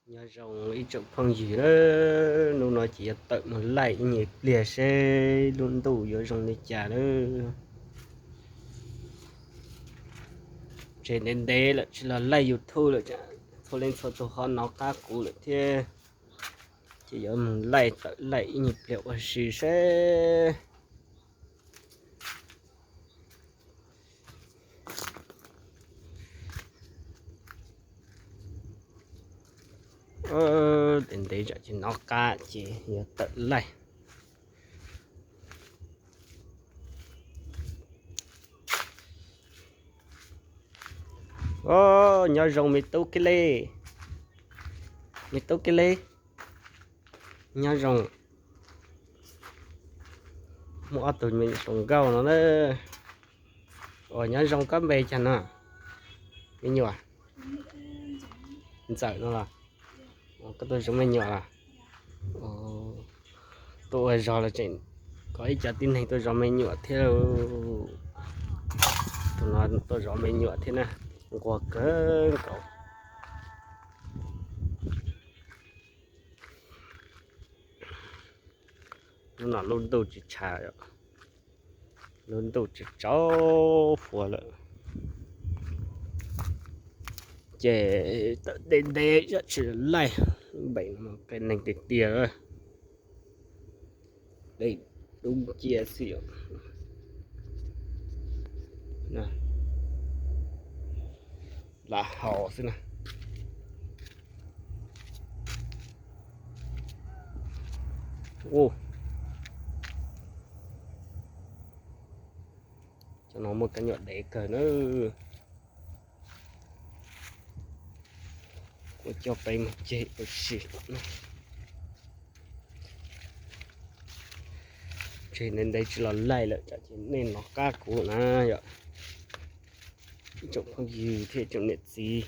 Nyob zoo ib tsoom phooj ywg na, hnub no ces yuav tawm mus laij ib nyuag pliag seb lub ntuj yuav zoo li cas na. Tseg ntev ntev lawm tsis los laij YouTube lawm, txhua leej txhua tus ho nov qab kuv lawm thiab. Ces yuav mus laij tawm laij ib nyuag pliag ua si seb. Ntev ntev zam ces nov qab ces yuav tawm laij. Nyob zoo me tub Kiv Li, me tub Kiv Li, nyob zoo. Muaj ob tug me nyuam hluas nkauj no na. Ua nyob zoo, koj npe cas no? Me nyuam Ntxawm no los? Koj tuaj zov me nyuam los? Tuaj ua zog los tseem kom ib co tib neeg tuaj zov me nyuam thiab. Tus no tuaj zov me nyuam thiab na, nquag kawg nkaus. Hnub no lub ntuj tsis tshav, lub ntuj tsis tsaus fuab lawm. Ces tawm ntev ntev zam tsis laij, npem no qias neeg tiag tiag, dej dub ncia xwb yom. Lam haus xwb na. Cov no muaj kab nyuam dev kawg na. Kuv coj peb mus ceg ua si. Tseg ntev ntev tsis los laij lawm, tsam ces nej nov qab kuv na yom. Ib tsoom phooj ywg thiab tsoom niam txiv,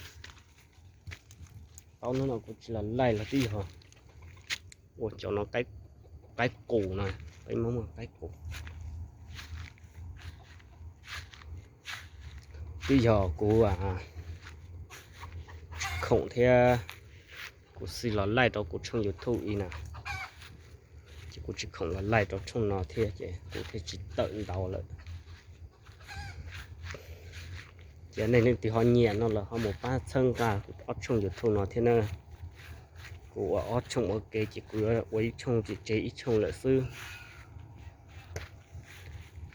tau hnub no kuv tsis los laij los twb yog ua cov no qaib qus no, peb muab muag qaib qus. Twb yog kuv tsis khoom thiab kuv xij los laij rau kuv tshooj YouTube ib na, ces kuv tsis khoom los laij rau tshooj no thiab ces kuv thiaj tsis tawm ntau lawm. Ces nej leej twg ho nyiam no los ho mus pab txhawb nqa kuv ob tshooj YouTube no thiab na. Kuv ua ob tshooj ua ke ces kuv yuav ua ib tshooj ces tseg ib tshooj lawm xwb.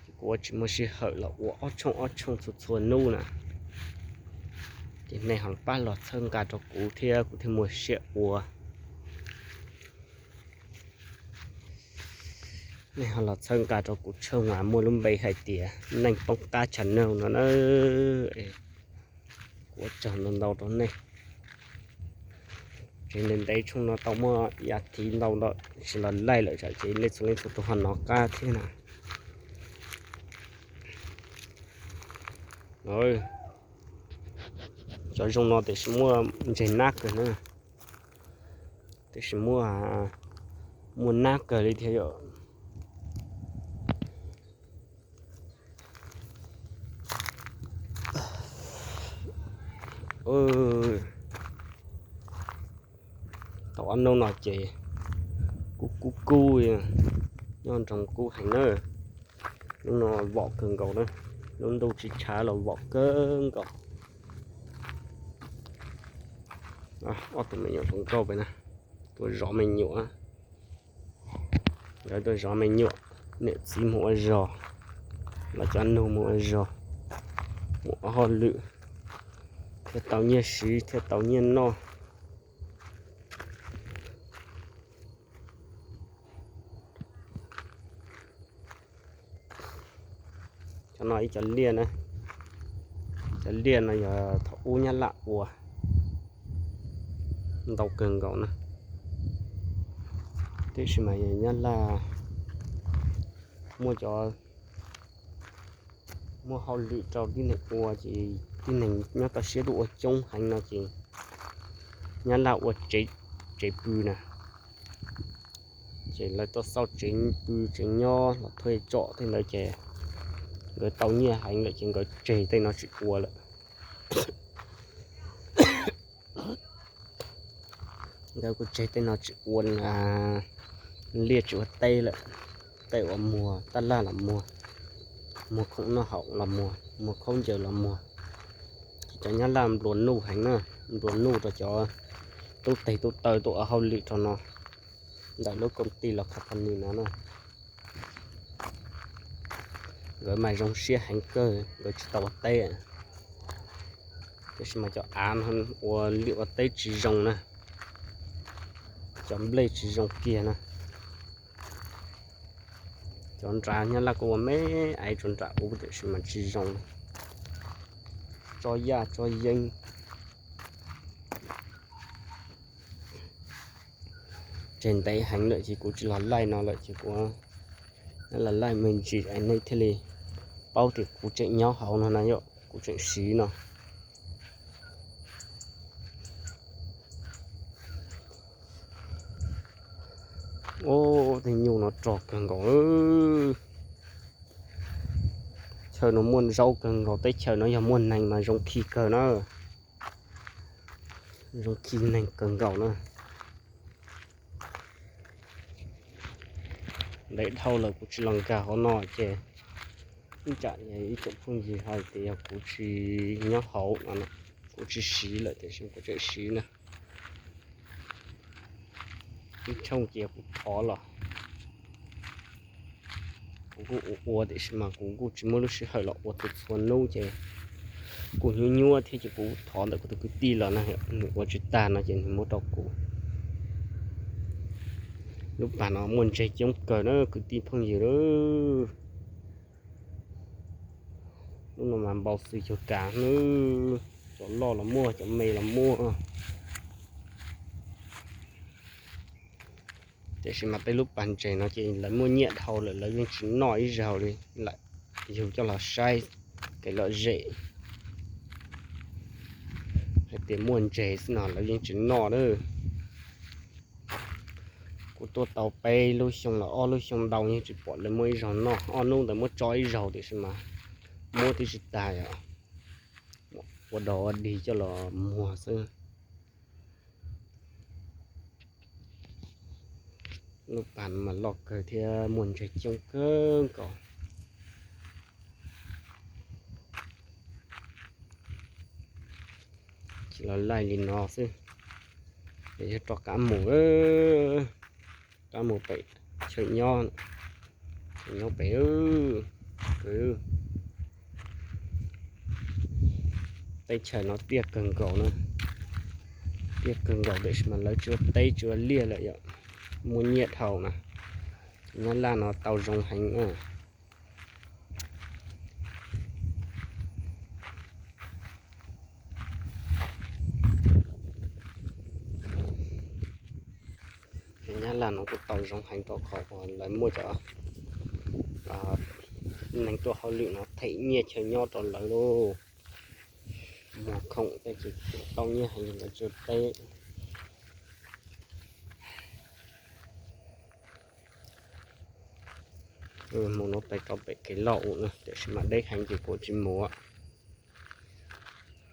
Ces kuv ua tsis muaj sij hawm los ua ob tshooj ob tshooj txhua txhua hnub na. Ces nej ho pab los txhawb nqa rau kuv thiab kuv thiaj muaj siab ua. Nej ho los txhawb nqa rau kuv tshooj uas muaj lub npe hais tias Neej Poob Qab Channel no na. Kuv ua tsaug ntau ntau rau nej. Ces ntev ntev tshooj no tau muaj ib as thiv ntau ntau tsis los laij lawm, tsam ces nej txhua leej txhua tus ho nov qab thiab na. Cov zoo no tiam sis muaj ntseg nab kawg na, tiam sis muaj, muaj nab kawg li thiab yom. Tau ob hnub no ces kub kub kub, nyob nroog kub heev na. Hnub no vom kawg nkaus na, lub ntuj tsis tshav los vom kawg nkaus. Ob tug me nyuam hluas nkauj pem na, tuaj zov me nyuam. Nkawd tuaj zov me nyuam, niam txiv mus ua zog, los cov nug mus ua zog, mus ua hauj lwm, thiaj tau nyiaj siv thiaj tau nyiaj noj. Cov no ib cov liaj na, cov liaj no yog thaum ub Nyab Laj ua ntau kawg nkaus na. Tiam sis mas yog Nyab Laj muaj cov, muaj hauj lwm rau tib neeg ua ces tib neeg nyob toj siab tuaj ua coob heev no ces Nyab Laj ua tsev pw na. Ces lawv tuaj xauj tsev pw tsev nyob los thuê trọ tej ntawd ces nkawd tau nyiaj heev lawm ces nkawd tseg tej no tsis ua lawm. Nkawd kuj tseg tej no tsis ua liaj tsis ua teb lawm, tej uas muag tab laj los muag, muag khoom noj haus los muag, muag khaub ncaws los muag. Ces cov Nyab Laj nplua nuj heev na, nplua nuj rau cov tub teg tub taw tuaj ua hauj lwm rau no, ntawm lub koom tij los company no na. Nkawd mas zoo siab heev kawg, nkawd tsis tau ua teb, tiam sis mas cov av no ua liaj ua teb tsis zoo na, cov nplej tsis zoo kiag na. Cov nrad Nyab Laj kuj ua me aiv rau nram ub tiam sis mas tsis zoo, tso yaj tso yeeb. Tseg ntev heev lawm ces kuv tsis los laij no lawm ces kuv los laij me ntsis es nej thiaj li paub tias kuv tseem nyob hauv no na yom, kuv tseem siv no. Ub, tej nyuj no rog kawg nkaus. Chaw no muaj zaub kawg nkaus, teb chaws no yog muaj neeg mas zoo khi kawg na, zoo khi neeg kawg nkaus na. Ntev dhau lawm kuv tsis los nkag hauv no ces ib tsam ib tsoom phooj ywg hais tias yog kuv tsis nyob hauv no, kuv tsis siv lawm tiam sis kuv tseem siv na. Ib tshooj ces kuv thov los, kuv kuj ua ua tiam sis mas kuv kuj tsis muaj lub sij hawm los ua txhua txhua hnub ces kuj nyuaj nyuaj thiab ces kuv thov ntawm kuv tus kwv tij los na, nws ua tsis tag no ces nws muab rau kuv. Lub pas no muaj ntses coob kawg na kwv tij phooj ywg. Lub no mas npau xws cuag kav na, cov loj los muaj, cov me los muaj. Tiam sis mas tej lub pas ntses no ces lawv muaj nyiaj dhau lawm lawv yeej tsis noj ib zaug li, lam yug coj los saib kev lom zem hais tias muaj ntses xwb no lawv yeej tsis noj na. Kuv tuaj tau peb lub xyoo los ob lub xyoo ntau yeej tsis pom lawv muaj ib zaug noj, ob hnub ntawd muab tso ib zaug tiam sis mas muab twb tsis tag, ua dog ua dig coj los muag xwb. Lub pas no mas loj kawg thiab muaj ntses coob kawg nkaus. Tsis los laij li no xwb, es yog rov qab mus, rov qab mus pem chaw nyob, chaw nyob pem. Teb chaws no tiaj kawg nkaus na, tiaj kawg nkaus tiam sis mas lawv tsis ua teb tsis ua liaj lawm yom, muaj nyiaj dhau na. Nyab Laj no tau zoo heev na. Nyab Laj no kuj tau zoo heev rau qhov uas lawv muaj cov neeg tuaj hauj lwm no them nyiaj chaw nyob rau lawv lauj. Muag khoom tej ces tau nyiaj heev li lawv tsis ua teb. Mus no pem rau pem kev loj ub na tiam sis mas deb heev ces kuv tsis mus,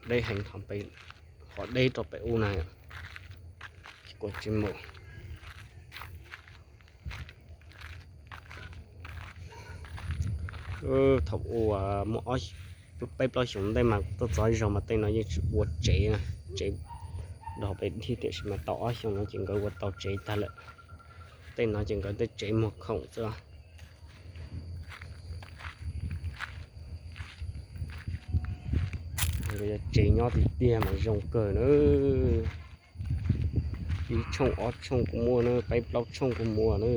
deb heev, qhov deb rau pem ub na ces kuv tsis mus. Thaum ub muaj peb plaub xyoos ntej mas tuaj txog ib zaug mas tej no yeej tsis ua tsev, tsev dog pem dhia tiam sis mas tau ob xyoos no ces nkawd ua tau tsev tag lawm. Tej no ces nkawd tej tsev muag khoom xwb. Nkawd yog tsev nyob tiag tiag mas zoo kawg na. Ib tshooj ob tshooj kuj muaj na, peb plaub tshooj kuj muaj na.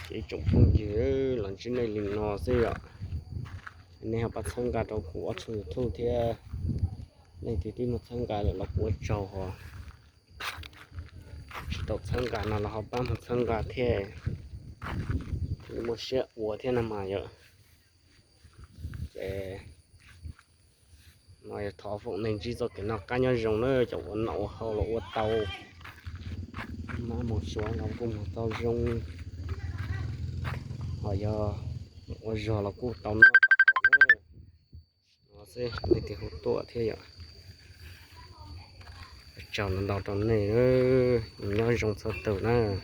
Ces ib tsoom phooj ywg, los ntsib nej li no xwb yom. Nej ho pab txhawb nqa rau kuv ob tshooj YouTube thiab. Leej twg twb muaj txhawb nqa lawm los kuv ua tsaug hos, tsis tau txhawb nqa no los ho pab mus txhawb nqa thiab. Muaj siab ua thiab no mas yom. Ces no yog thov foom nej ntsib txoj kev noj qab nyob zoo na, cov ua noj ua haus los ua tau, mab mus xyuas los kuj mus tau zoo, ho yog ua zog los kuj tau noj tau haus na. Nej twb hu tuaj thiab yom. Tsaug ntau ntau rau nej, nyob zoo txhua tus nawb.